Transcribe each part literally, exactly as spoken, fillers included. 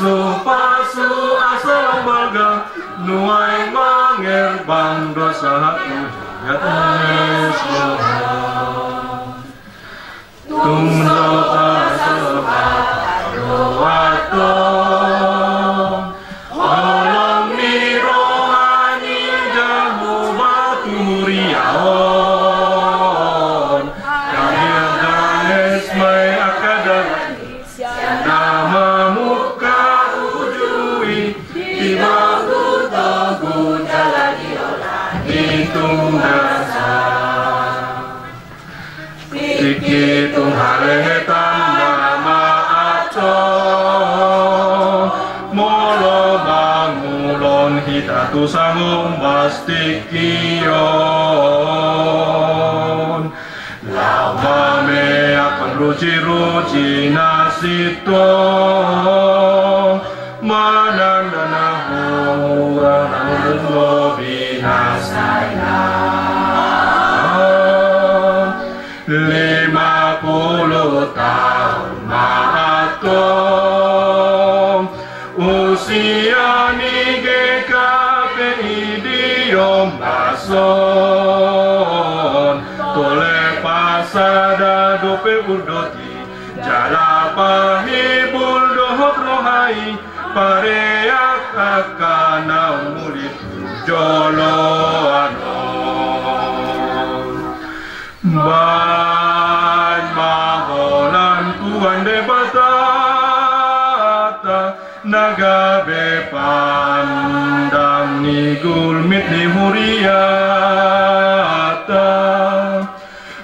Pasu-pasu asa lam balga, nuaeng mangerbang do sahat tu Janes roha. Tung do pasu-pasu do antong, holong ni roha ni Jahowa tu huria on. Kami Janes ma i angka dalan i, sian na mamungka uju i, di batu togu jala di olat ni tung dasar. Tingki tung halehetan nama antong, molo mangulon hita tu sangombas tingki on. Laho mameakhon ruji-ruji na sintong, manang na hurang na lobi na sainang. Lima pulu taon ma antong usia ni G K P I di ombas on. Tole pasada dope urdot i, jala pahibul dohot roha i, pareak angka na muli tu joloan on. Baen ma holan Tuhan Debatanta, na gabe pandang ni gulmit ni hurianta.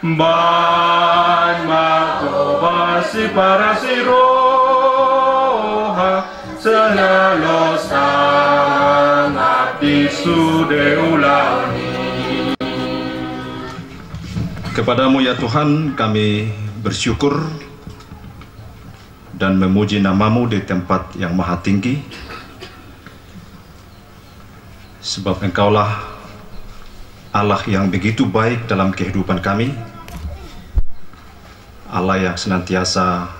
Baen ma tobas siparasi roha, sai jalo sangap di sude ulaon i. Kepadamu, ya Tuhan, kami bersyukur dan memuji nama-Mu di tempat yang maha tinggi, sebab Engkaulah Allah yang begitu baik dalam kehidupan kami, Allah yang senantiasa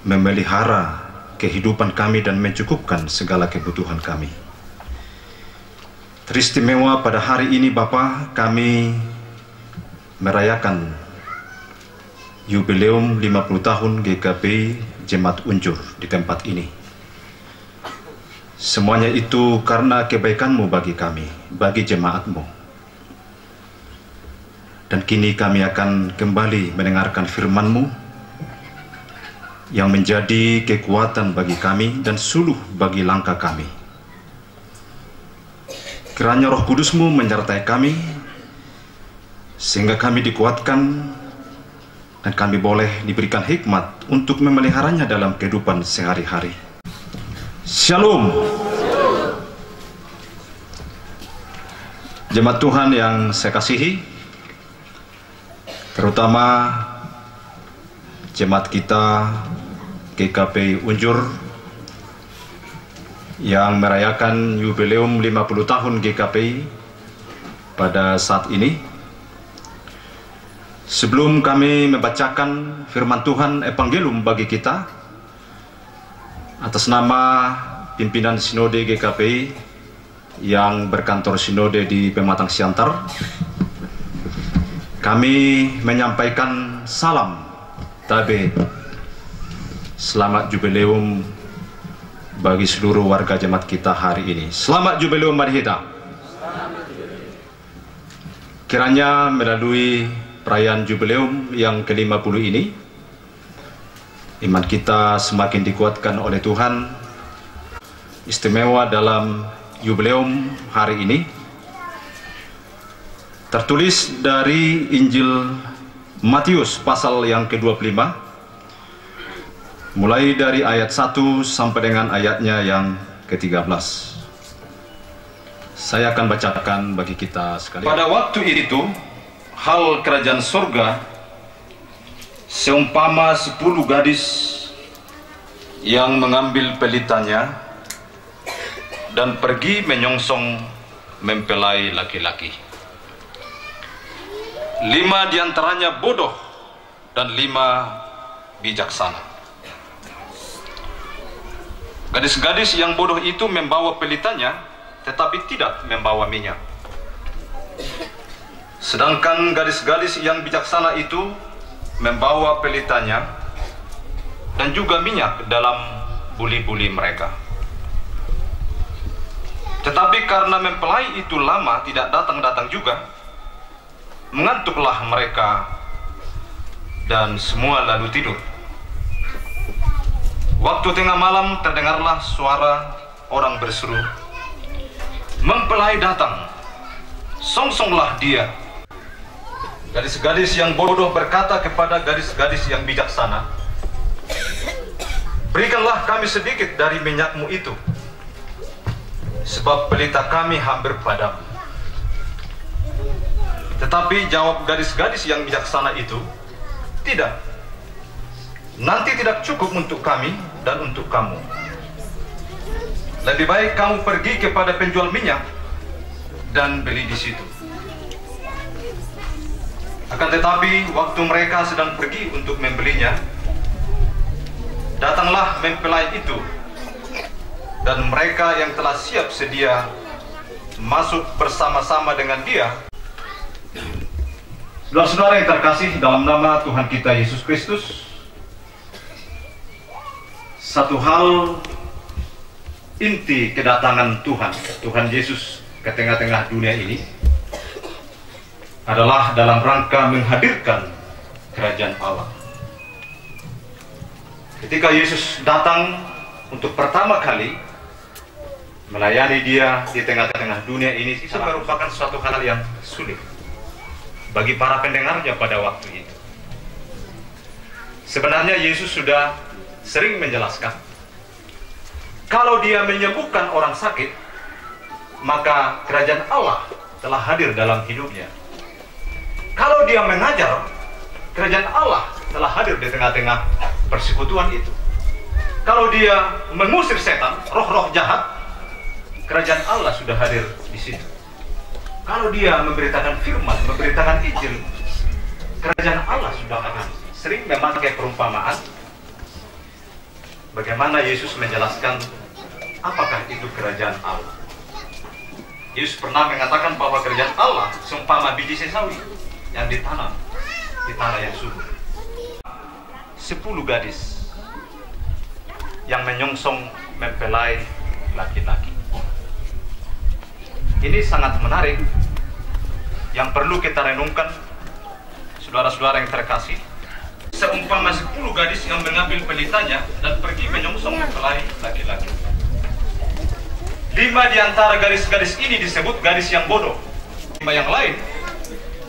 memelihara kehidupan kami dan mencukupkan segala kebutuhan kami. Teristimewa pada hari ini, Bapa, kami merayakan Yubileum lima puluh tahun G K P I Jemaat Unjur di tempat ini. Semuanya itu karena kebaikan-Mu bagi kami, bagi jemaat-Mu. Dan kini kami akan kembali mendengarkan firman-Mu yang menjadi kekuatan bagi kami dan suluh bagi langkah kami. Kiranya Roh Kudus-Mu menyertai kami, sehingga kami dikuatkan dan kami boleh diberikan hikmat untuk memeliharanya dalam kehidupan sehari-hari. Shalom. Jemaat Tuhan yang saya kasihi, terutama jemaat kita G K P I Unjur yang merayakan Yubileum lima puluh tahun G K P I pada saat ini. Sebelum kami membacakan firman Tuhan, Evangelium bagi kita, atas nama pimpinan Sinode G K P I yang berkantor Sinode di Pematang Siantar, kami menyampaikan salam, tabe, selamat Jubileum bagi seluruh warga jemaat kita hari ini. Selamat Jubileum ma di hita. Kiranya melalui perayaan Jubileum yang kelima puluh ini, iman kita semakin dikuatkan oleh Tuhan. Istimewa dalam Jubileum hari ini tertulis dari Injil Matius pasal yang kedua puluh lima, mulai dari ayat satu sampai dengan ayatnya yang ketiga belas. Saya akan bacakan bagi kita sekalian. Pada waktu itu, hal kerajaan surga seumpama sepuluh gadis yang mengambil pelitanya dan pergi menyongsong mempelai laki-laki. Lima di antaranya bodoh dan lima bijaksana. Gadis-gadis yang bodoh itu membawa pelitanya, tetapi tidak membawa minyak. Sedangkan gadis-gadis yang bijaksana itu membawa pelitanya dan juga minyak dalam buli-buli mereka. Tetapi karena mempelai itu lama tidak datang-datang juga, mengantuklah mereka dan semua lalu tidur. Waktu tengah malam terdengarlah suara orang berseru, "Mempelai datang, songsonglah dia." Gadis-gadis yang bodoh berkata kepada gadis-gadis yang bijaksana, "Berikanlah kami sedikit dari minyakmu itu, sebab pelita kami hampir padam." Tetapi jawab gadis-gadis yang bijaksana itu, "Tidak, nanti tidak cukup untuk kami dan untuk kamu. Lebih baik kamu pergi kepada penjual minyak dan beli di situ." Akan tetapi, waktu mereka sedang pergi untuk membelinya, datanglah mempelai itu, dan mereka yang telah siap sedia masuk bersama-sama dengan dia. Saudara-saudara yang terkasih dalam nama Tuhan kita Yesus Kristus, satu hal inti kedatangan Tuhan, Tuhan Yesus ke tengah-tengah dunia ini adalah dalam rangka menghadirkan kerajaan Allah. Ketika Yesus datang untuk pertama kali melayani dia di tengah-tengah dunia ini, itu merupakan suatu hal yang sulit bagi para pendengarnya pada waktu itu. Sebenarnya Yesus sudah sering menjelaskan, kalau dia menyembuhkan orang sakit, maka kerajaan Allah telah hadir dalam hidupnya. Kalau dia mengajar, kerajaan Allah telah hadir di tengah-tengah persekutuan itu. Kalau dia mengusir setan, roh-roh jahat, kerajaan Allah sudah hadir di situ. Kalau dia memberitakan firman, memberitakan Injil, kerajaan Allah sudah hadir. Sering memakai perumpamaan, bagaimana Yesus menjelaskan apakah itu kerajaan Allah. Yesus pernah mengatakan bahwa kerajaan Allah seumpama biji sesawi yang ditanam di tanah yang subur. Sepuluh gadis yang menyongsong mempelai laki-laki. Ini sangat menarik yang perlu kita renungkan, saudara-saudara yang terkasih. Seumpama sepuluh gadis yang mengambil pelitanya dan pergi menyongsong mempelai laki-laki. Lima di antara gadis-gadis ini disebut gadis yang bodoh. Lima yang lain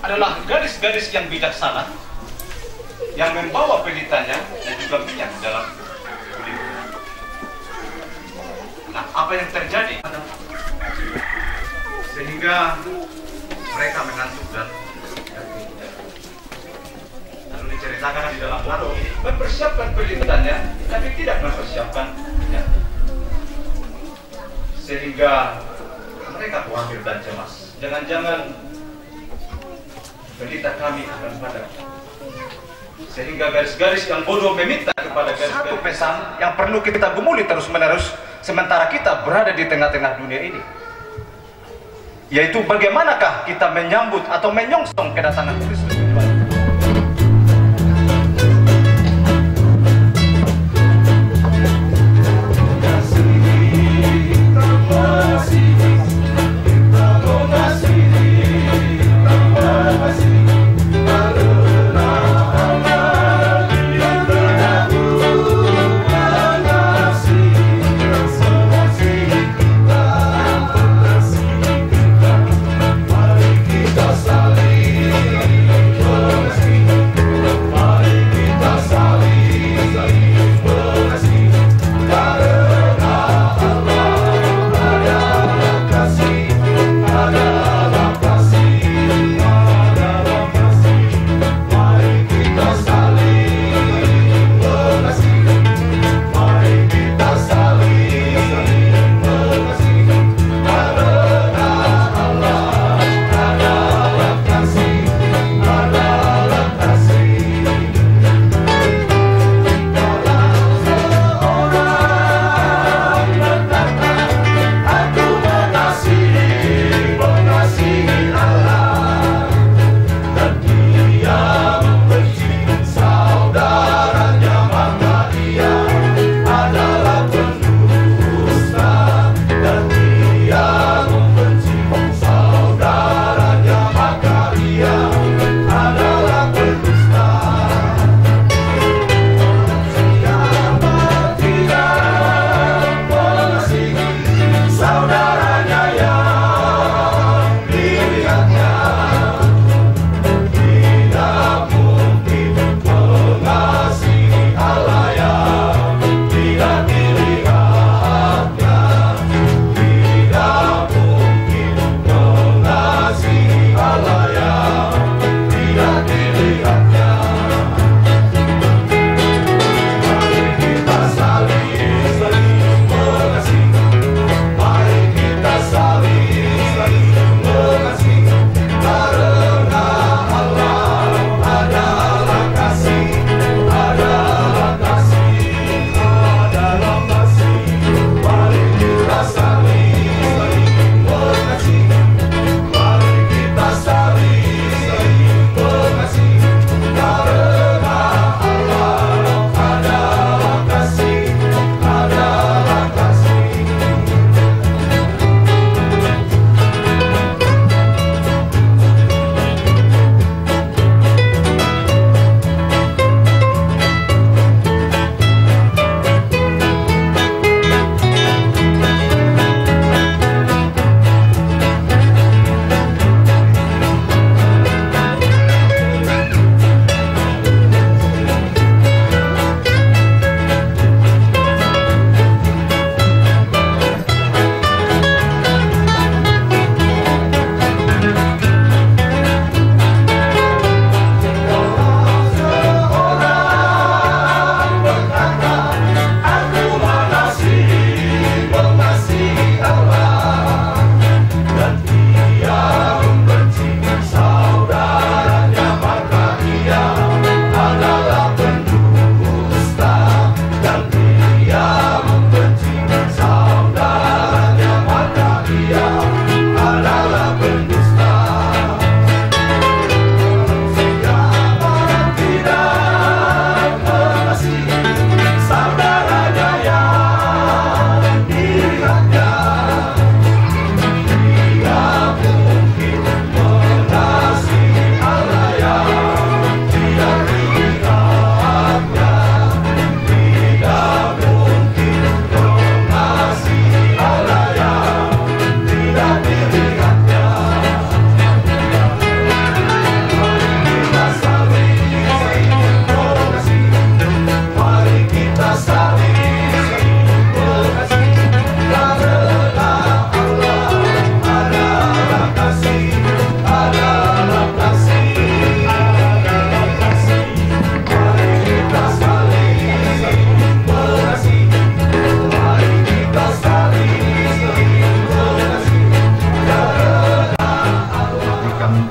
adalah gadis-gadis yang bijaksana, yang membawa pelitanya dan juga minyak dalam kulit. Nah, apa yang terjadi? Sehingga mereka mengantuk dan, lalu diceritakan di dalam lalu mempersiapkan pelitanya, tapi tidak mempersiapkan minyak. Sehingga mereka khawatir dan cemas. Jangan-jangan pelita kami akan padam. Sehingga gadis-gadis yang bodoh meminta kepada gadis-gadis. Satu pesan yang perlu kita gumuli terus-menerus sementara kita berada di tengah-tengah dunia ini, yaitu bagaimanakah kita menyambut atau menyongsong kedatangan Kristus kembali.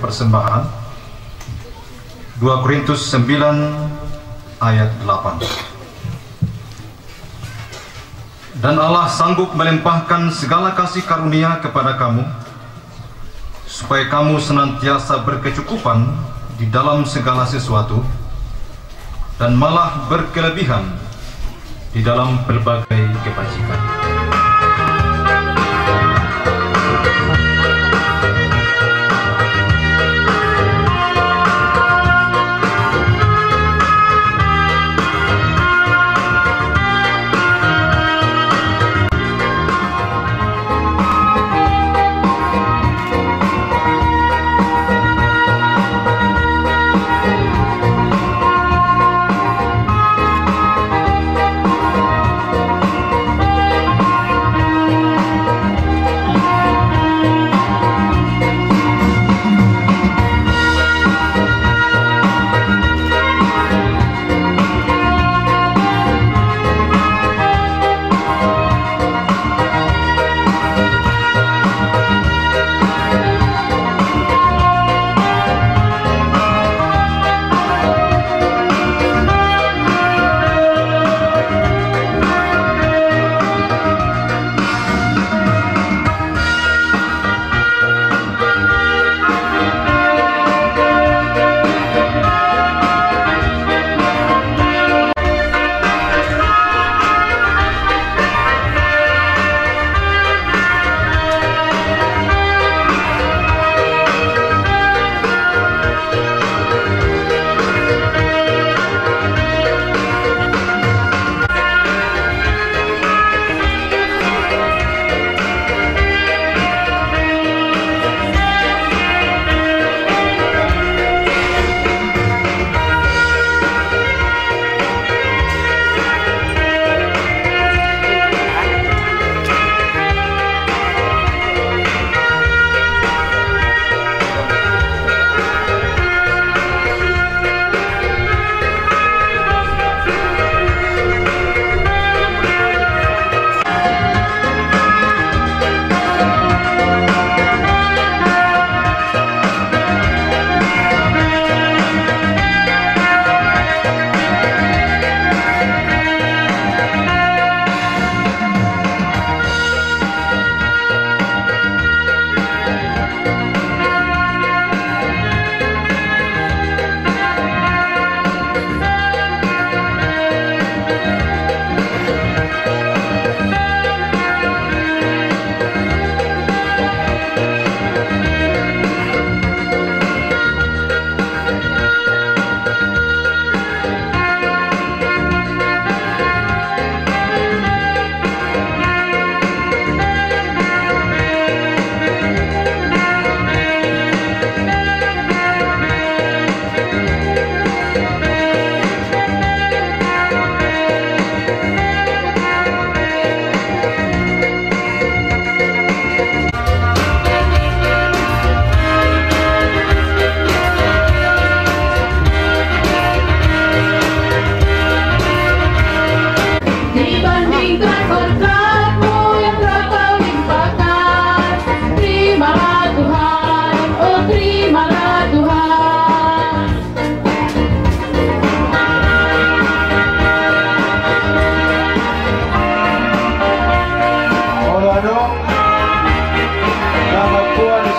Persembahan dua Korintus sembilan ayat delapan. Dan Allah sanggup melimpahkan segala kasih karunia kepada kamu, supaya kamu senantiasa berkecukupan di dalam segala sesuatu, dan malah berkelebihan di dalam pelbagai kebajikan.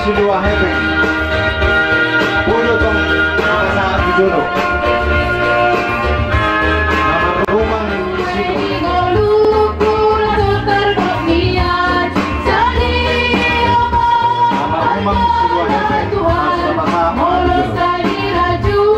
Silua Hepeng. Bodo tong, masa di jolo. Nama rumah di situ. Nama rumah Silua Hepeng. Masa di jolo.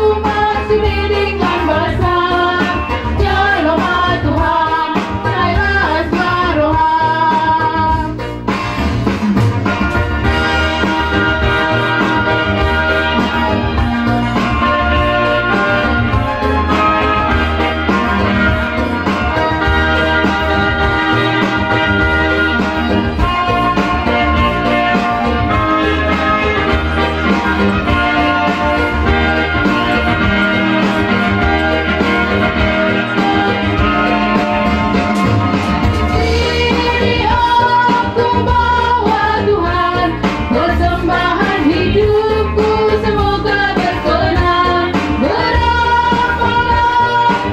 Tuhan, persembahan hidupku semoga berkenan. Berapa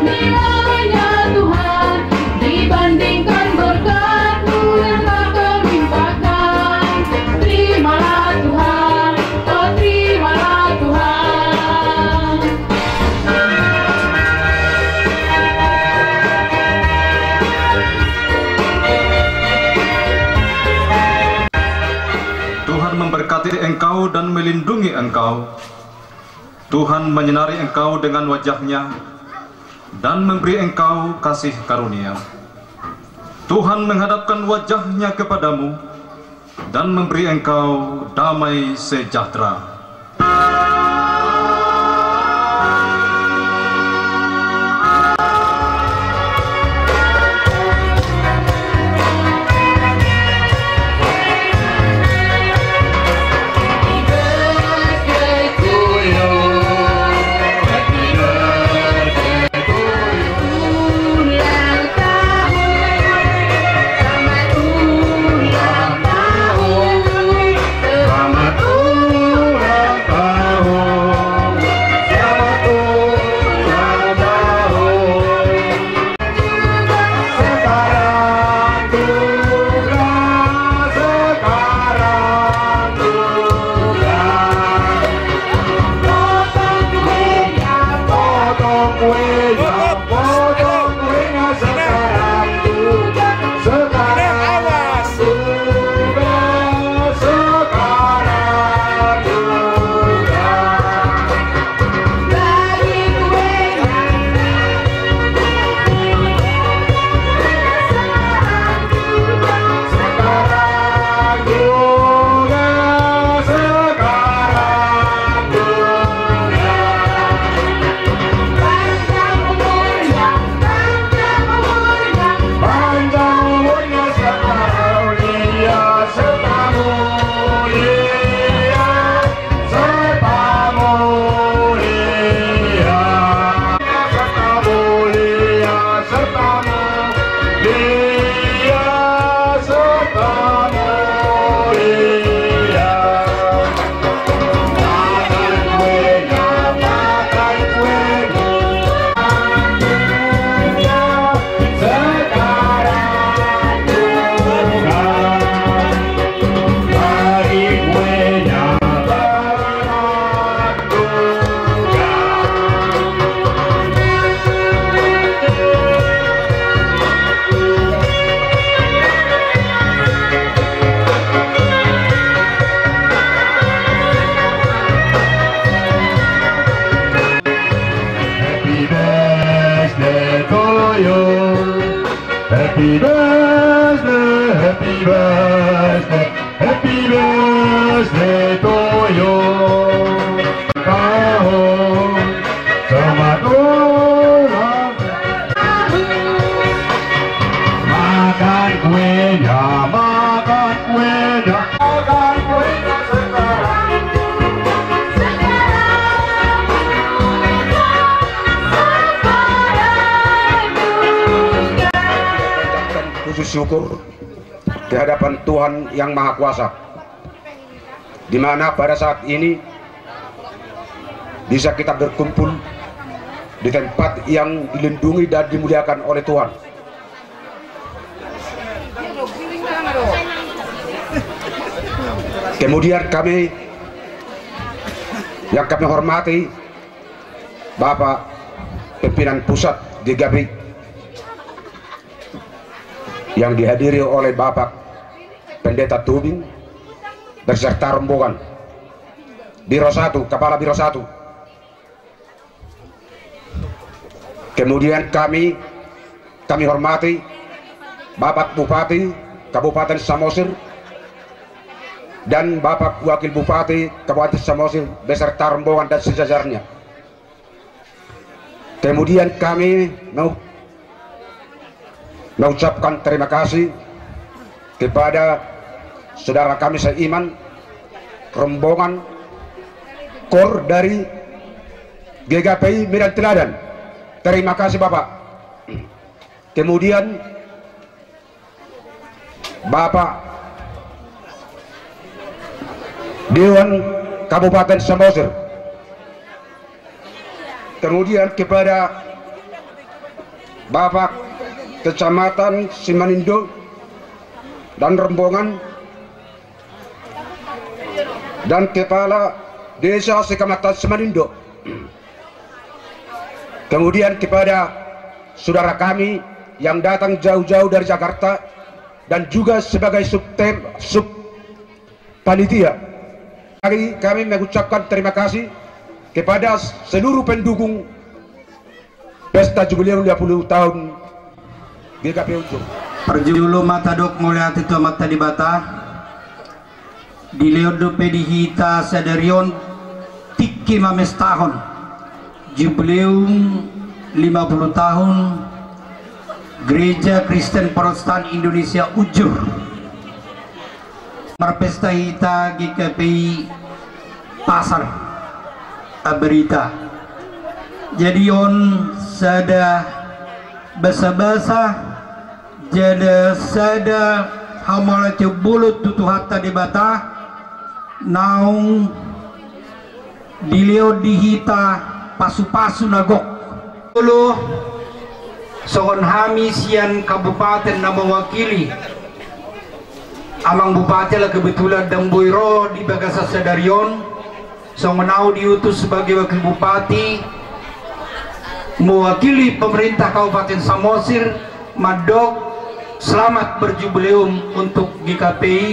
nilainya Tuhan dibandingkan berkat-Mu yang tak terlupakan. Terimalah Tuhan, oh terimalah Tuhan. Tuhan memberkati engkau dan melindungi engkau. Tuhan menyinari engkau dengan wajah-Nya dan memberi engkau kasih karunia. Tuhan menghadapkan wajah-Nya kepadamu dan memberi engkau damai sejahtera. Happy birthday to you. Happy birthday, happy birthday, happy birthday to you. Tahu, selamat ulang. Makan kuenya, makan kuenya, makan kuenya sekarang. Puji syukur di hadapan Tuhan Yang Maha Kuasa, di mana pada saat ini bisa kita berkumpul di tempat yang dilindungi dan dimuliakan oleh Tuhan. Kemudian kami, yang kami hormati, Bapak Pimpinan Pusat G K P I, yang dihadiri oleh Bapak Pendeta Tubing beserta rombongan, Biro Satu, Kepala Biro Satu. Kemudian kami, kami hormati Bapak Bupati Kabupaten Samosir dan Bapak Wakil Bupati Kabupaten Samosir beserta rombongan dan sejajarnya. Kemudian kami mau mengucapkan terima kasih kepada saudara kami seiman, rombongan kor dari G K P I Medan Teladan. Terima kasih, Bapak. Kemudian Bapak Dewan Kabupaten Samosir. Kemudian kepada Bapak Kecamatan Simanindo dan rombongan dan Kepala Desa Sekecamatan Simanindo. Kemudian kepada saudara kami yang datang jauh-jauh dari Jakarta dan juga sebagai subtem, sub panitia. Kami, kami mengucapkan terima kasih kepada seluruh pendukung Pesta Jubileum lima puluh tahun G K P I Ujur. Parjolo ma tadok mauliate tu Amanta Debata, dilehon dope di hita sadari on tingki mamestahon Jubileum lima puluh tahun Gereja Kristen Protestan Indonesia Ujur. Marpesta hita G K P I Pasar Ambarita. Jadi on sada basa-basa, jala sada hamauliateon bolon tu Tuhanta Debata naung dilehon di hita pasu-pasu na gok. Olo, songon hami sian kabupaten na mewakili Amang Bupati, ala kebetulan ndang boi ro di bagasan sadari on, songon ahu diutus sebagai wakil bupati mewakili pemerintah Kabupaten Samosir mandok selamat berjubileum untuk G K P I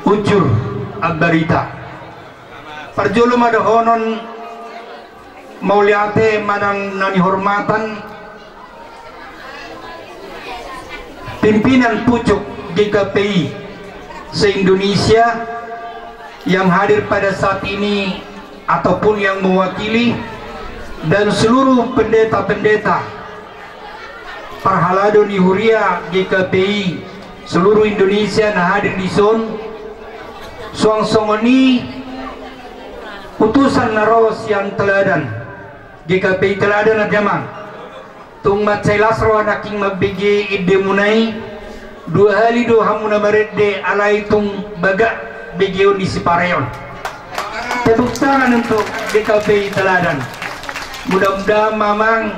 Ujur Ambarita. Parjolo ma dohonon mauliate manang na nihormatan pimpinan pucuk G K P I se-Indonesia yang hadir pada saat ini ataupun yang mewakili, dan seluruh pendeta-pendeta parhalado ni huria G K P I seluruh Indonesia na hadir dison, suang songon i utusan na ro sian Teladan, G K P I Teladan, ate amang. Tung mansai las roha nangkin mambege endemuna i, dua hali do hamuna marende alai tung bagak begeon ni sipareon. Tepuk tangan untuk G K P I Teladan. Mudah-mudahan ma amang,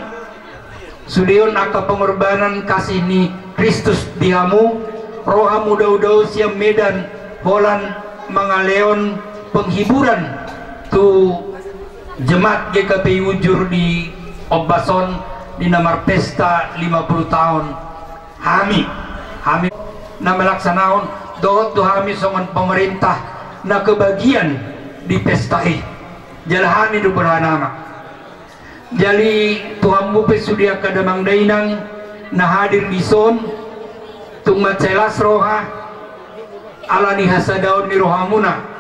sude on angka pengorbanan kasih ni Kristus di hamu, ro hamu dao-dao sian Medan holan mangalehon penghiburan tu jemaat G K P I Ujur di ombas on di na marpesta lima puluh tahun hami, hami na malaksanahon dohot tu hami songon pemerintah na kebagian di pesta i. Jala hami do berharap. Jadi tu hamu pe sude angka damang dainang na hadir dison, tung mansai las roha ala ni hasadaon ni rohamuna.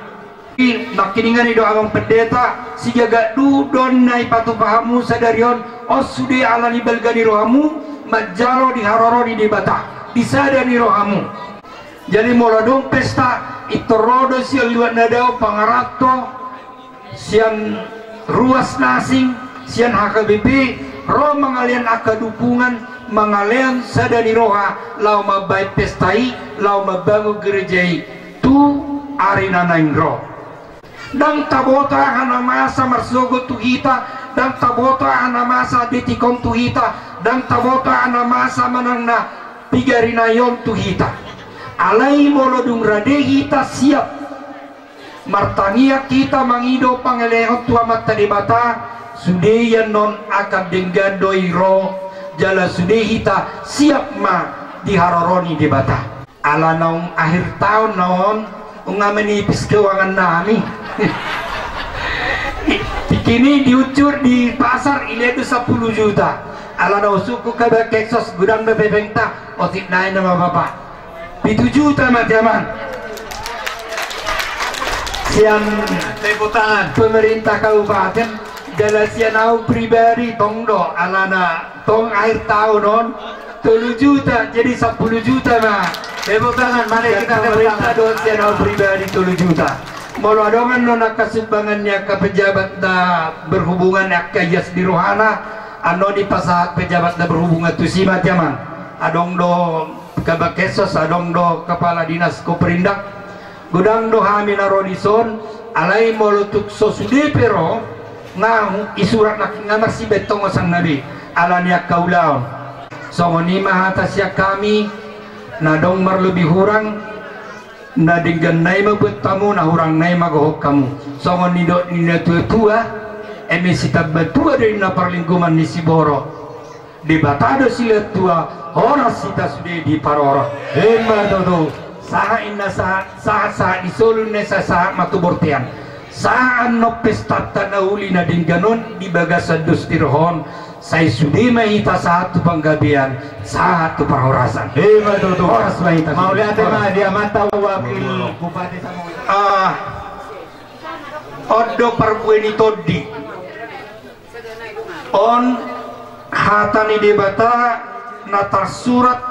Nangkiningan i do amang pendeta, sigagat duhut do na ipatupa hamu sadari on, on sude ala ni balga ni rohamu manjalo di haroro ni Debata, di sada ni rohamu. Jadi molo adong pesta, intor ro do sian luat na dao pangaranto, sian ruas na asing, sian H K B P, ro mangalehon angka dukungan, mangalehon sada ni roha laho mambahen pesta i, laho mambangun gereja i tu ari na naeng ro. Ndang taboto aha na masa marsogot tu hita, ndang taboto aha na masa detik on tu hita, ndang taboto aha na masa manang na piga ari nai on tu hita. Alai molo dung rade hita siap Martangiang hita mangido pangelehon tu Amanta Debata, sude i annon angka denggan do i ro, jala sude hita siap ma di haroro ni Debata. Ala naung akhir taon na on, nunga manipis keuangan nami. Tingki i diucur di pasar, dilehon do sampulu juta. Ala na husungkun Kabakessos, godang do hepengta, otik nai nama bapa. Pitu juta ma, Amang. Sian, tepuk tangan, pemerintah kabupaten, jala sian au pribadi tong do, alana tong akhir taon on, tolu juta, jadi sampulu juta ma. Tepuk tangan, mari kita tepuk tangan. Sian pemerintah dohot sian au pribadi tolu juta. Molo adong annon angka sumbangan ni angka pejabat na berhubungan, angka hias di rohana, annon dipasahat pejabat na berhubungan tusi ma, Amang. Adong do Kabakessos, adong do kepala dinas Koperindak. Godang do hami na ro dison, alai molo tung so sude pe ro, nga hu-, i surat na nga marsibahen tongosan na be, ala ni angka ulaon. Songon i ma hata sian hami, na adong marlobi hurang, na denggan nai ma buat hamu, na hurang nai ma gohon hamu. Songon nidok ni na tua-tua, eme sitamba tua do inna parlinggoman ni siborok. Debata do silehon tua, horas hita sude diparorot. Ima tutu. Sahat inna sahat, sahat-sahat ni solu inna, sahat-sahat ma tu bortean. Sahat annon pestanta na uli na denggan on di bagasan dos ni roha on, sai sude ma hita sahat tu panggabean, sahat tu parhorasan. Ima tutu. Horas ma hita. Mauliate ma di amanta wakil bupati Samosir. Ah, on do parbue ni tondi. On hata ni Debata na tarsurat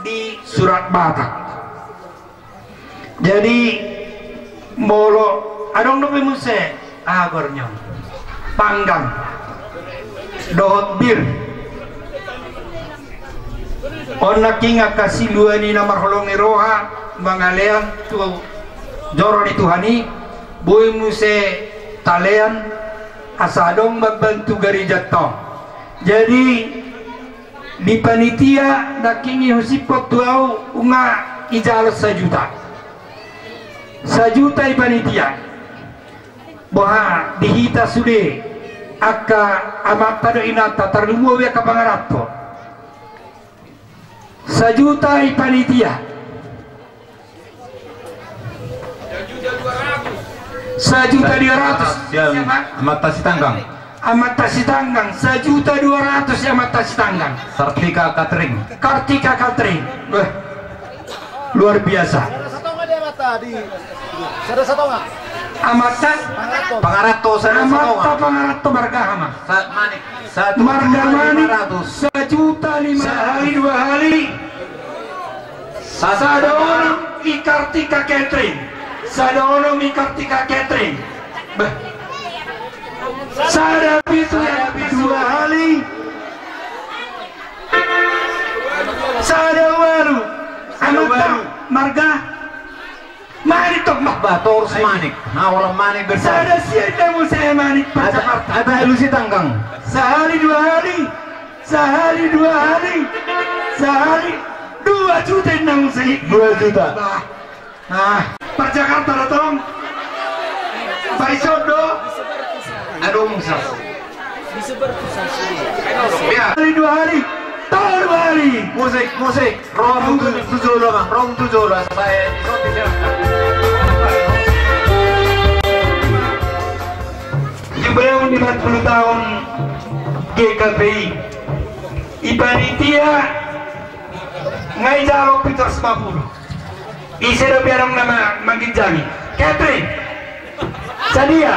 di surat Batak. Jadi, molo adong dope muse, aha goarna on, panggang dohot bir. On nangkin angka siluan i na marholong ni roha mangalean tu joro ni Tuhan i, boi muse talean asa adong mambantu garejanta on. Jadi, di panitia nangkin i husiphon tu au, nunga ijalo sajuta. Sajuta i panitia. Boha di hita sude, angka amanta dohot inanta, tarlumobi angka pangaranto. Sajuta i panitia. Sajuta dua ratus. Sian amanta Sitanggang. Amanta Sitanggang, sajuta dua ratus sian amanta Sitanggang. Kartika Catering. Kartika Catering. Wah. Luar biasa. Sada satonga di amanta di, sada satonga. Amanta? Pangaranto. Pangaranto, sada satonga. Amanta Pangaranto marga aha ma? Sa-, Manik. Satu juta lima ratus. Marga Manik, sajuta lima ratus. Sahali dua hali. Sa-, sada onom i Kartika Catering. Sada onom i Kartika Catering. Beh. Sada pitu, sada pitu. Dua hali. Sada ualu. Sada ualu. Amanta marga Manik tong, bah. Bah, torus Manik. Nah, orang Manik bertanya. Sada sia inna muse Manik. Ada, Jakarta. Ada alusi tanggang. Sahali dua hali. Sahali dua hali. Sahali dua juta inna muse. Dua juta. Bah. Ah, par Jakarta do tong. Par ison do. Aduh, musas. Ya. Hali dua hali, tolu hali. Musik, musik. Rom tu, tu jolo, Bang. Rom tu jolo. Supaya ison di sana. Jubileum lima puluh tahun G K P I. I panitia nga ijalo pitu ratus lima puluh. Ise dope adong na ma-, mangginjangi? Catering. Sadia?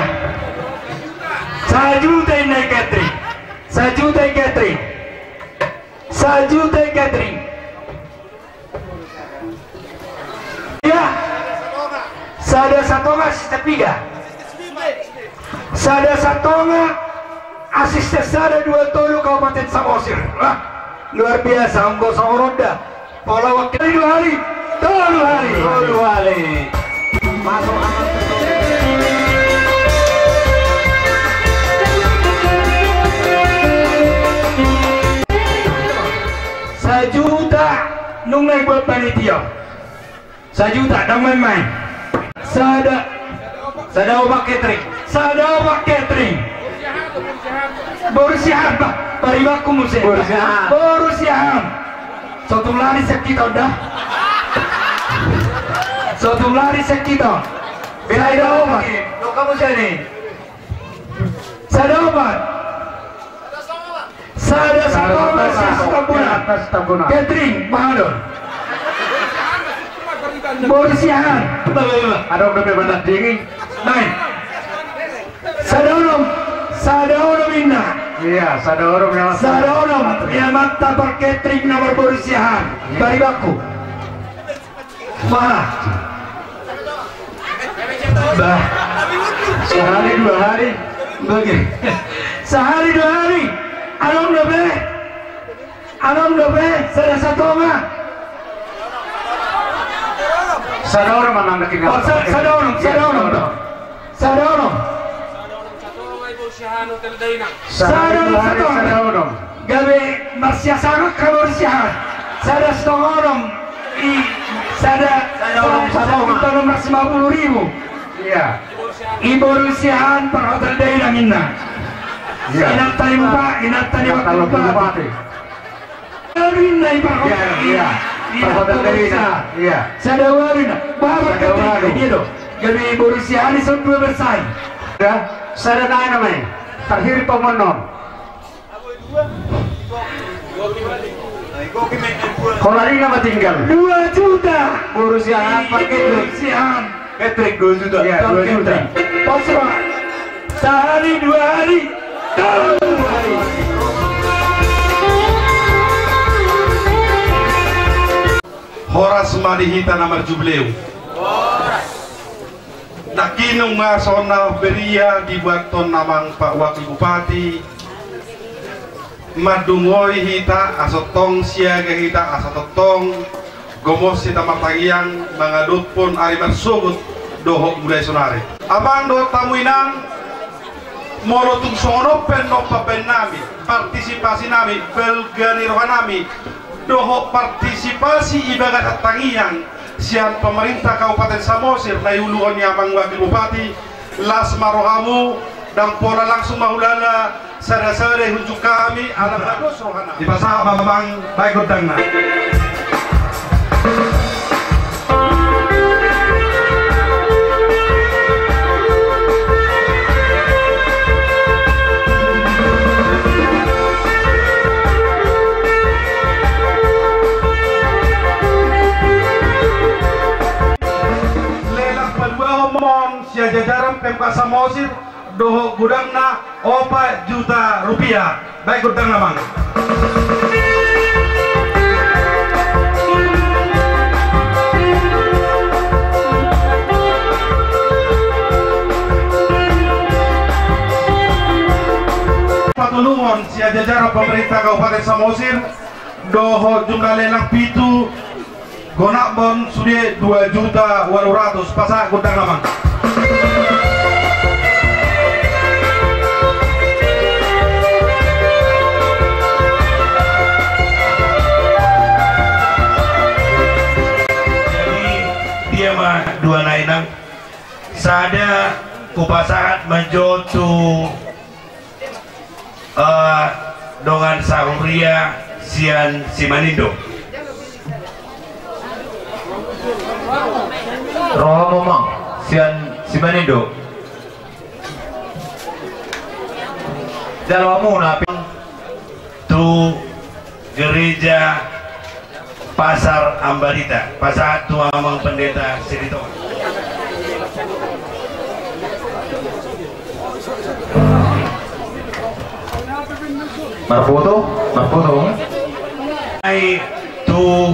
Sajuta inna i Catering. Sajuta i Catering. Sajuta i Catering. Ya. Sada satonga asisten piga? Sada satonga asisten sada dua tolu Kabupaten Samosir. Wah, luar biasa, anggo songon on da. Pola wakil dua hali, tolu hali. Tolu hali. Masuk akal. Sajuta nunga dibuat panitia. Sajuta, ndang main-main. Sada. Sada opat catering. Sada opat catering. Boru Siahaan, bah, paribanku muse. Boru Siahaan. Boru Siahaan. So tung lari sian hita on da. So tung lari sian hita on. Sada opat. Sada opat. Sada Sitorus, Sitorus Tambunan. Catering, Mahadol. Boru Siahaan. Adong dope badan dingin. Baik. Sada onom, sada onom inna. Iya, sada onom ya. Sada onom, ya, mantap, per catering nomor Boru Siahaan. Iya. Paribanku. Bah. Bah. Sehari dua hari. Bagi. Sehari dua hari. Adong dope. Adong dope. Sada satonga. Sada onom manang. Oh, sa-, sada onom, sada onom. Sada onom. Sada onom satonga. Gabe marsiasanak hamu marsiasanak. Sada satonga onom. I sada, sada onom satonga. Sada onom satonga. Lima puluh ribu. Iya. I Boru Siahaan per hotel Dainang inna. Iya. Inanta ni bupa-, inanta ni wakil bupati. Baru inna i parhot. Iya, iya. Parhot dari inna. Iya. Sada walu inna. Baru. Sada walu. Dia do. Jadi Boru Siahaan i son dua bersaing. Ya, sada nai nama i. Terakhir pamonon. Holan i nama tinggal. Dua juta. Boru Siahaan pakai. Boru Siahaan. Catering dua juta. Iya, dua juta. Pas, Pak. Sehari dua hari. Tolu hari. Horas ma di hita na marjubileu. Nangkining ma songon na beria dibuathon amang Pak Wakil Bupati. Mandungoi hita, asa tong siaga hita, asa tongtong gomos hita martangiang mangadophon ari marsogot dohot mulai sonari. Amang dohot hamu inang, molo tung songon on pe na pambaen nami, partisipasi nami, balga ni roha nami, dohot partisipasi i bagasan tangiang sian pemerintah Kabupaten Samosir na iuluhon ni amang Wakil Bupati, las ma rohamu, ndang pola langsung ma hulala, sada-sada ihunjuk hami, ala bagus rohana. Dipasahat ma amang, baen gondangna. Lelang paduahon ma on sian jajaran Pemkab Samosir dohot godangna opat juta rupiah. Baen gondangna, amang. Patoluhon sian jajaran pemerintah Kabupaten Samosir, dohot jumlah lelang pitu, gonap ma on sude dua juta walu ratus, pasahat gondang, amang. Jadi, dia ma dua nai, nang. Sada, hupasahat ma jo tu Eh, dongan sahuria sian Simanindo. Rohamu, amang, sian Simanindo. Jalo hamu na tu gereja Pasar Ambarita, pasahat tu amang pendeta Siritonga. Marfoto, marfoto. Ai tu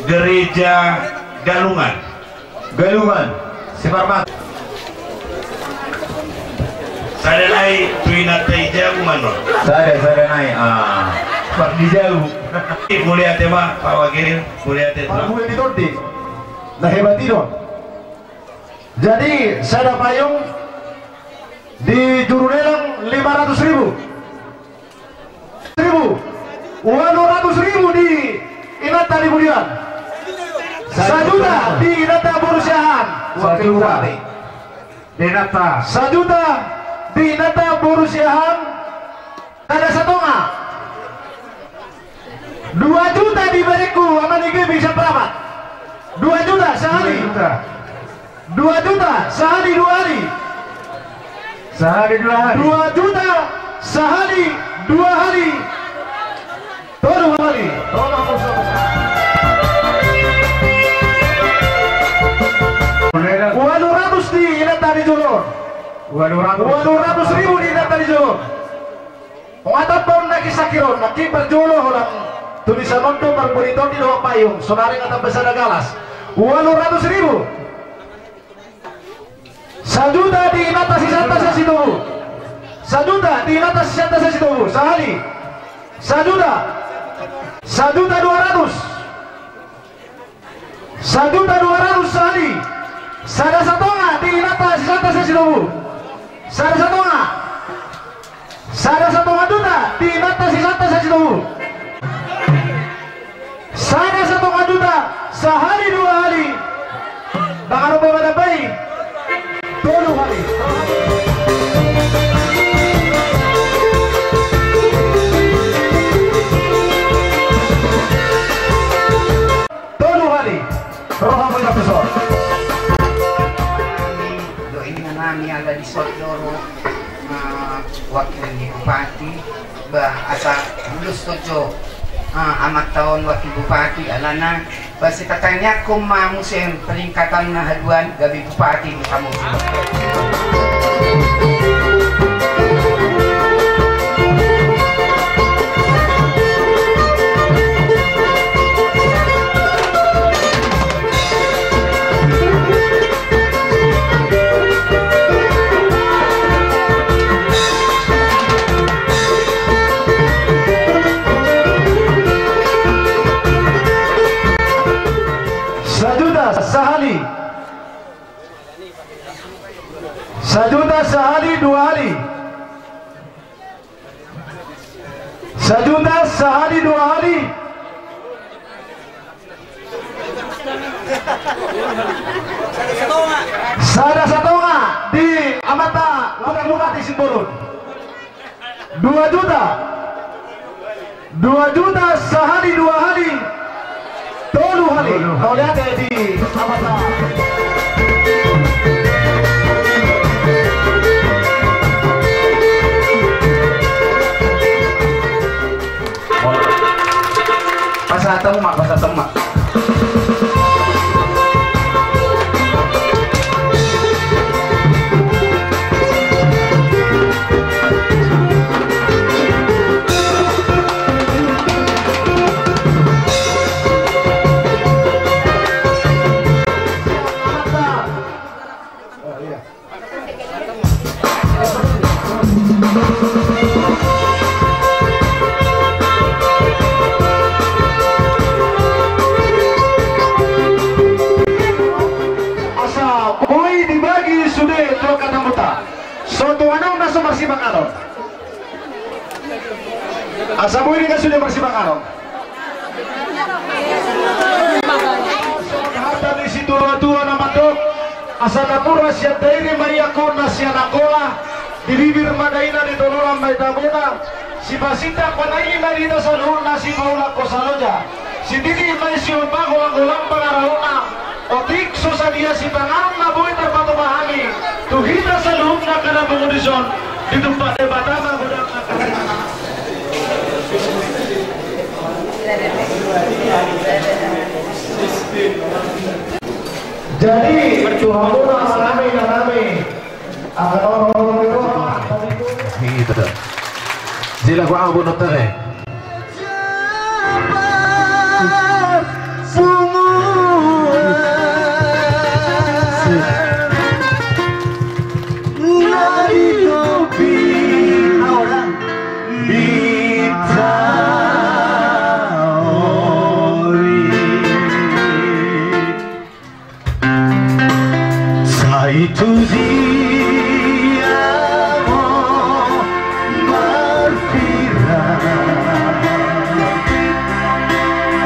gereja Galungan. Galungan, Simarmata. Sada nai tu inanta i jabu manon. Sada, sada nai, ah. Pas di jabu. Mauliate ma, Pak Wakil, mauliate. Mauliate di tondi. Na hebat i do. Jadi, sada payung di juru lelang lima ratus ribu. Ribu. Walu ratus ribu di inanta di Budian. Sajuta di inanta Boru Siahaan. Sajuta. Di inanta. Sajuta di inanta boru Siahaan. Sada satonga. Dua juta di berengku, ama ni Gaby Saprapat. Dua juta sahali. Dua juta. Dua juta sahali dua hali. Sahali dua hali. Dua juta sahali dua hali. Tolu hali. Ualu ratus di inanta di jolo. Ualu ratus. Ualu ratus ribu di inanta di jolo. Ongatan baon na kisakiro, na ki parjolo holan. Tulisan on do marbunyi tondi dohot payung, sonari nga tamba sada galas. Ualu ratus ribu. Sajuta di inanta sisanta Sasitobu. Sajuta di inanta sisanta Sasitobu. Sahali. Sajuta. Sajuta dua ratus. Sajuta dua ratus sahali. Sada satonga di inanta sisanta Sasitobu. Sada satonga. Sada satonga juta di inanta sisanta Sasitobu. Sada satonga juta sahali dua hali. Dang adong be mandambai. Tolu hali. Tolu hali. Roha muda pesor. Dohot inanami ala di son do ro, ah, wakil ni bupati, bah, asa bulus tojo, ah, amanta on wakil bupati, alana bah, sitatangiangkon ma muse peningkatan na haduan gabe bupati di hamu. Sajuta sahali. Sajuta sahali dua hali. Sajuta sahali dua hali. Sada satonga di amanta Bupati Simbolon. Dua juta. Dua juta sahali dua hali. Tolu hali. Tolu hali. Mauliate di amanta. Pasahat hamu ma, pasahat hamu ma. Asa boi dibagi sude tu angka tamuta. So tuanon na so marsipanganon. Asa boi dibagi sude marsipanganon. Hata ni situa-tua na mandok, asa napuran sian Dairi ma i angka na sian Angkola, di bibir ma daina, di tolonan ma i tabona, sipasindak panai ma di hita saluhutna, sipaulak hosa loja, sititi ma i siompa golang-golang pangarahutna, otik so sadia sipanganon na boi tarpatupa hami tu hita saluhutna angka na pungu dison, ditumpak Debata ma godang. Jadi, tu hamu na nami, na nami. Sila gua abu nonton, eh. Sai tu dia ma marpira,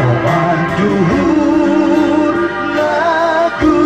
o anduhur nangku.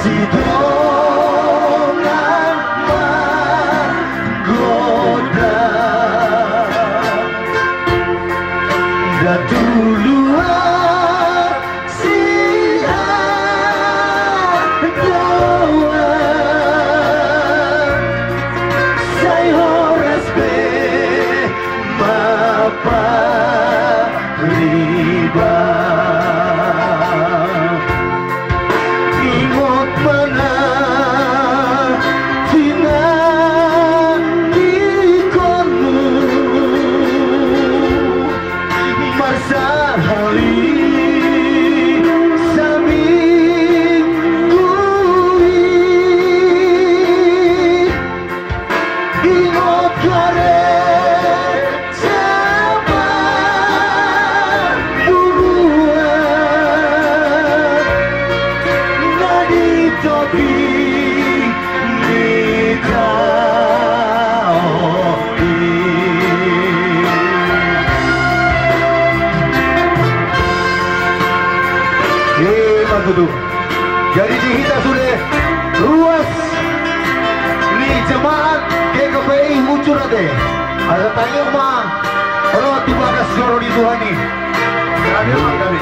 Sidongan manggoda, datuluan sian doa, sai horas be mapariban. Ingot ma na tinangikonmu, marsahali saminggu i. Ingot karejo parburuan na di topi ni taon i. Ima tutu. Jadi di hita sude ruas ni jemaat G K P I Uncur Ate. Asa tangiang ma ro tu bagas joro ni Tuhan i. Gabe ma, gabe.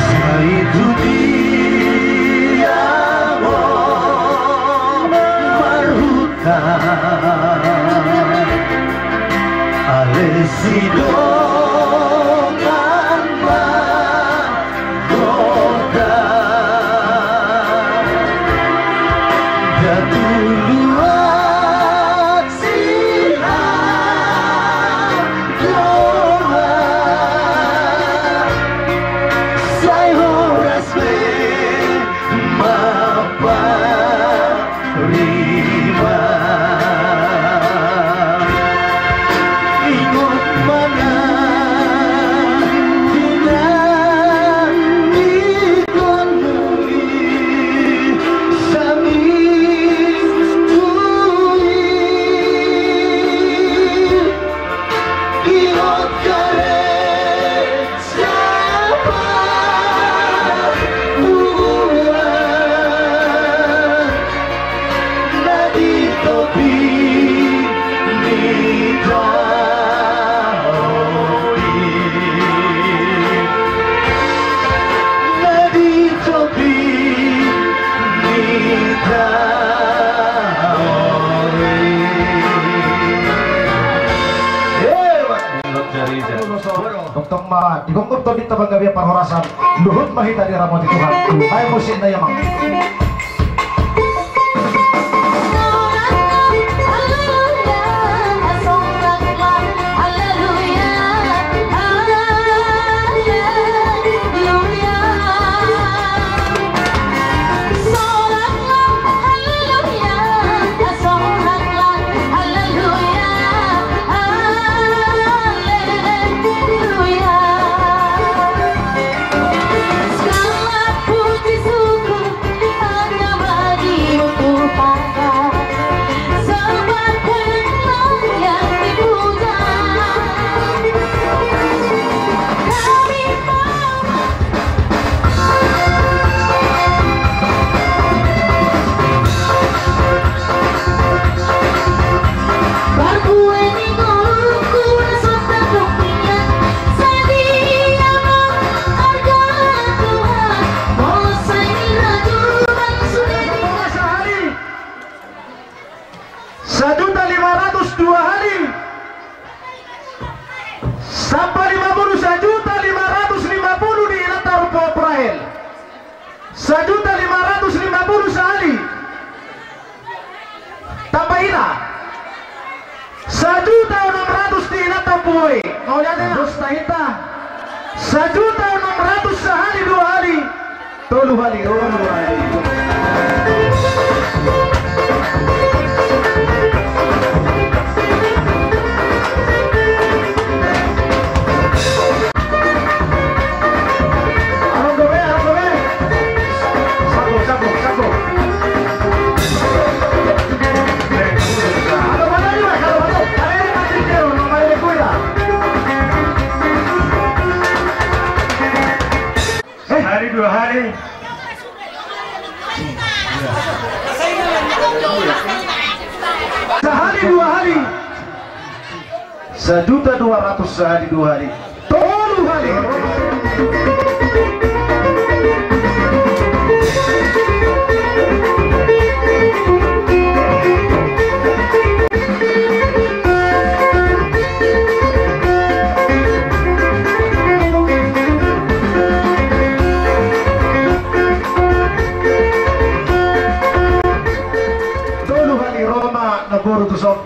Sai tu dia ho marhutang, ale sidongan ma goda, datuluan sian doa, sai horas be mapariban. Ingot ma na tinangikonmu i saminggu i. Ingot karejo parburuan na di topi ni taon i. Na di topi ni taon i. Hebat. Tongtong ma digomgom tondinta panggabean parhorasan. Luhut ma hita diramoti Tuhan. Ayo musik na i, amang. Sajuta lima ratus dua hali. Sampulu lima pulu, sajuta lima ratus lima pulu di inanta Ompu Rahel. Sajuta lima ratus lima pulu sahali. Tamba hita. Sajuta onom ratus di inanta Ompu Boy. Mauliate ma. Dos ta hita. Sajuta onom ratus sahali dua hali. Tolu hali, tolu hali. Sajuta dua ratus sahali dua hali. Tolu hali. Tolu hali. Ro ma na boru tu son.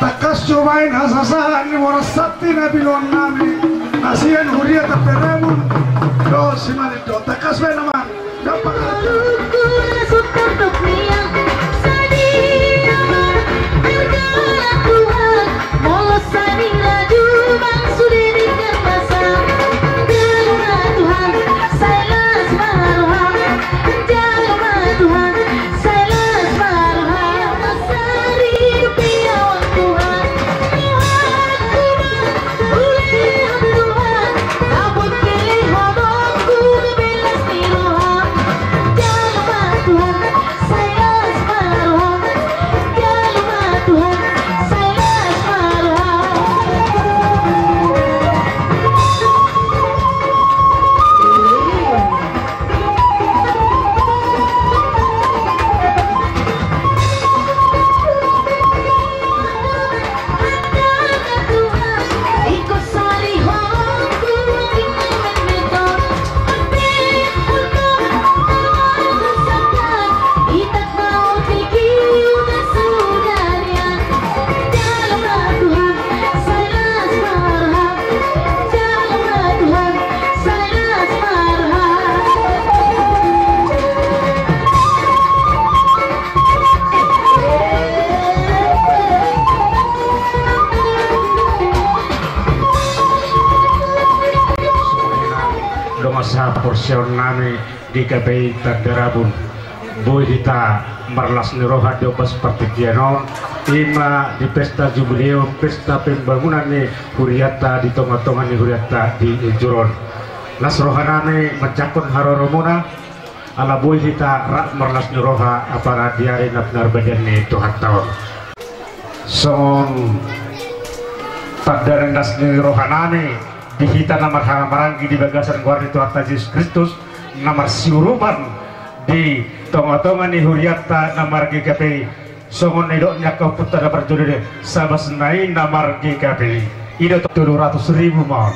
Tangkas jo baen hasasahan ni boras santi na biloan nami, na sian huria Tamberabun dohot Simanindo. Tangkas baen amang. Dongan sahaporseaon nami di G K P I Tamberabun, boi hita marlas ni roha di ombas partingkian on, i ma di pesta jubileum, pesta pembangunan ni hurianta di tongatonga ni hurianta di Unjur on. Las roha nami manjangkon haroromuna, ala boi hita rap marlas ni roha apala di ari na pinarbadia ni Tuhanta on. Songon tanda ni las ni roha nami di hita na marhaha maranggi di bagasan goar ni Tuhanta Jesus Kristus, na marsiurupan di tongatonga ni hurianta na mar-G K P I, songon na nidok ni angka ompunta na parjolo i, sabasna i na mar-G K P I. I do tolu ratus ribu ma on.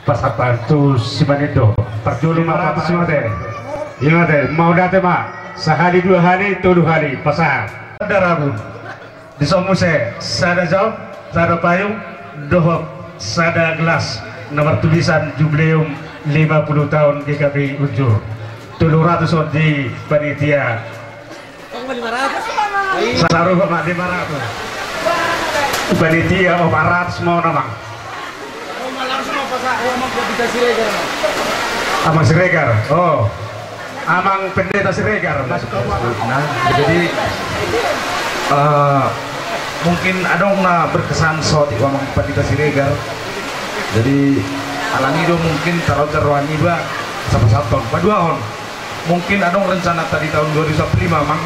Pasahat tu Simanindo. Parjolo ma. Lima ratus. Mauliate. Mauliate ma. Sahali dua hali, tolu hali. Pasahat. Tamberabun. Dison muse sada jaum, sada payung, dohot sada gelas na martulisan Jubileum lima puluh taon G K P I Unjur. Tolu ratus on di panitia. Sarupa ma, lima ratus. Panitia opat ratus ma on, Amang. Amang Siregar. Oh. Amang Pendeta Siregar. Nah, jadi, eh, mungkin adong na berkesan saotik Amang Pendeta Siregar. Jadi, alani do mungkin tarauter roha niba, sapasahat on. Paduahon. Mungkin adong rencana tadi tahun dua ribu dua puluh lima, Mang,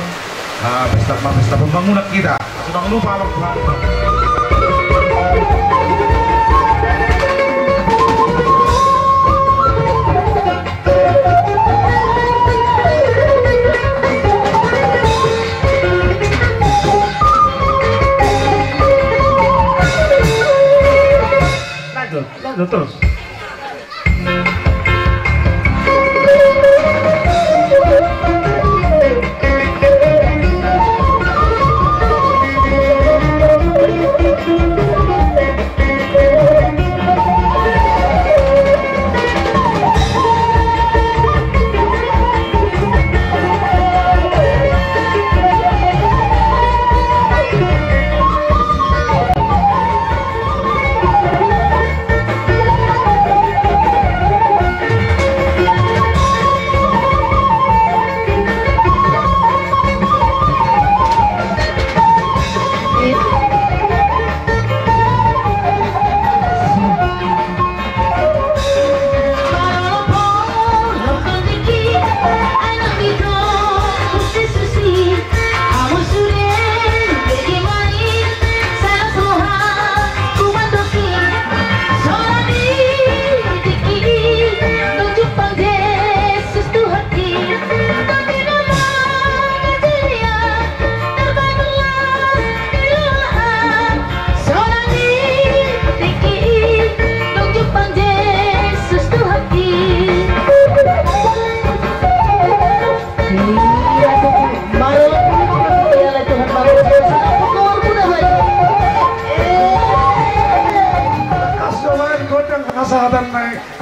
eh, pesta, pesta pembangunan kita. Jangan lupa, Mang. Lanjut, lanjut terus.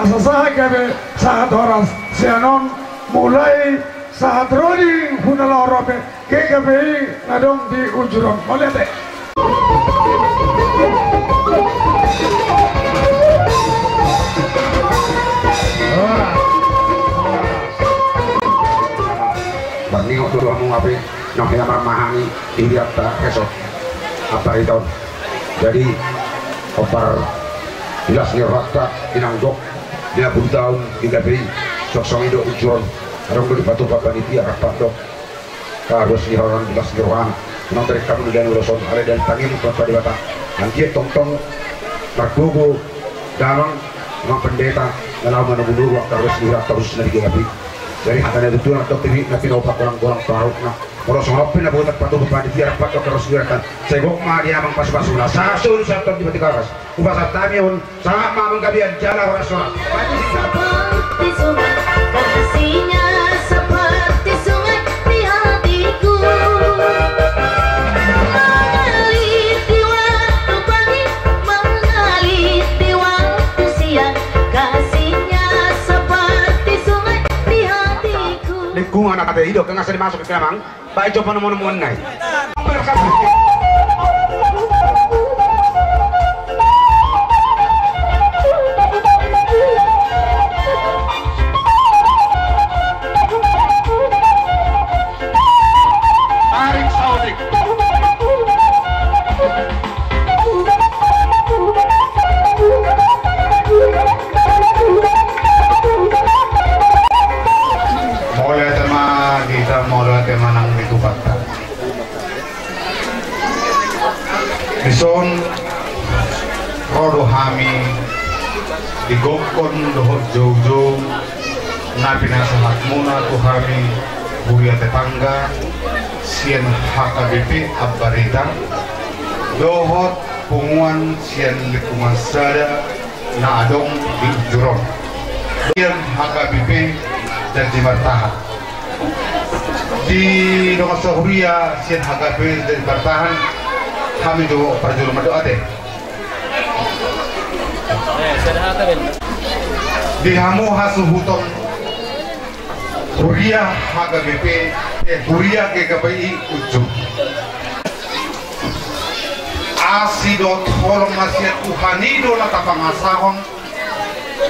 Sahat gabe, sahat horas, sian on mulai sahat ro di huna laho robe, G K P I na adong di Unjur on. Mauliate. Marningot do hamu hape, nang hea marmahani di hirianta, reso. Apa ito? Jadi, hombar las ni rohanta, inang gok, lima puluh taon G K P I, songon i do Unjur on, adong do dipatupa panitia, rap do. Karuas ni roha, las ni roha. Nang tarik hamu di dalan ulos on, alai dalan tangiangmu tu Amanta Debata. Anggiat tongtong margogo damang, amang pendeta, na laho manogunogu angka ruas ni roha, angka ruas na di G K P I. Jadi hata na tutu, na tong tibi, na pinaopat golang-golang tu arutna. Molo songon on pe na boi tarpatupa panitia, rap do angka ruas ni roha. Sai gok ma di amang pasupasuna. Sahat solu, sahat tondim ma di Tigaras. Hupasahat hami on, sahat ma manggabean jala horas horas. Seperti sungai, kasihnya seperti sungai di hatiku. Mengalir di waktu pagi, mengalir di waktu siang, kasihnya seperti sungai di hatiku. Lingkungan ate, ido, kan nggak usah dimasuk ke kamar. Baik, coba nomor-nomor nai. Tarik saotik. Mauliate ma di hita, mauliate ma nang di Tuhanta. Dison ro do hami di gokkon dohot joujou na pinasahatmuna tu hami huria tetangga sian H K B P Ambarita dohot punguan sian Lingkungan Sada na adong di Unjur on. Sian H K B P Janji Bartahan. Di dongan sahuria sian H K B P Janji Bartahan, hami do parjolo mandok ate. Di hamu hasuhuton huria H K B P, eh, huria G K P I Unjur. Asi dohot holong na sian Tuhan i do na tapangasahon,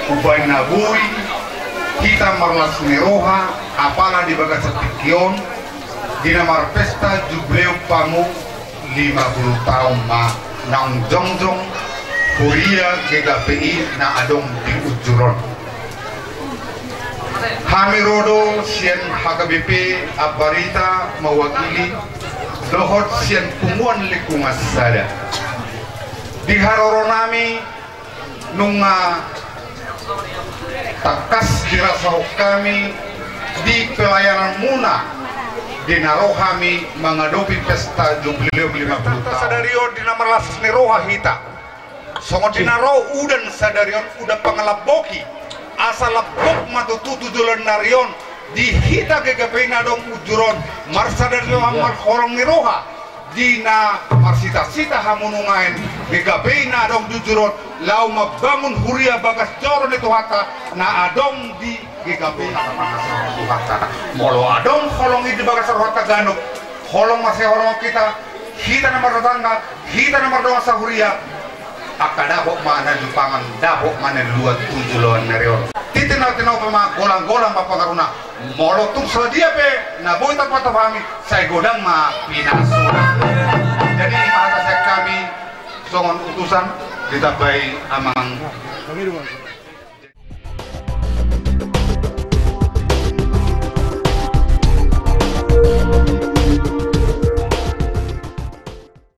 umbahen na boi hita marlas ni roha, apala di bagasan tingki on, di na marpesta jubileum pangu lima puluh taon ma naung jongjong huria G K P I na adong di Unjur on. Hami ro do sian H K B P Ambarita mewakili dohot sian punguan Lingkungan Sada. Di haroro nami nunga tangkas dirasahon hami di pelayananmuna di na ro hami mangadopi pesta jubileum lima puluh taon. Sadari on di na marlas ni roha hita. Songon di na ro udan sadari on, udan pangalambok i, asa lambok ma tutu tu joloan ni ari on di hita G K P I na adong Unjur on, marsada ni roha, marholong ni roha, di na marsita-sita hamu nuaeng G K P I na adong di Unjur on, laho mambangun huria bagas joro ni Tuhanta na adong di G K P I. Molo adong holong i di bagas rohanta ganup, holong ma sai holong hita, hita na martetangga, hita na mardongan sahuria, angka dapot ma na jupangan, dapot ma na lua tu joloan ni ari on. Tintin na tinopa ma, golang-golang ma pangarahutna. Molo tung sadia pe na boi tarpatupa hami, sai godang ma pinasuna. Jadi, i ma hata sian hami songon utusan, ditambai amang.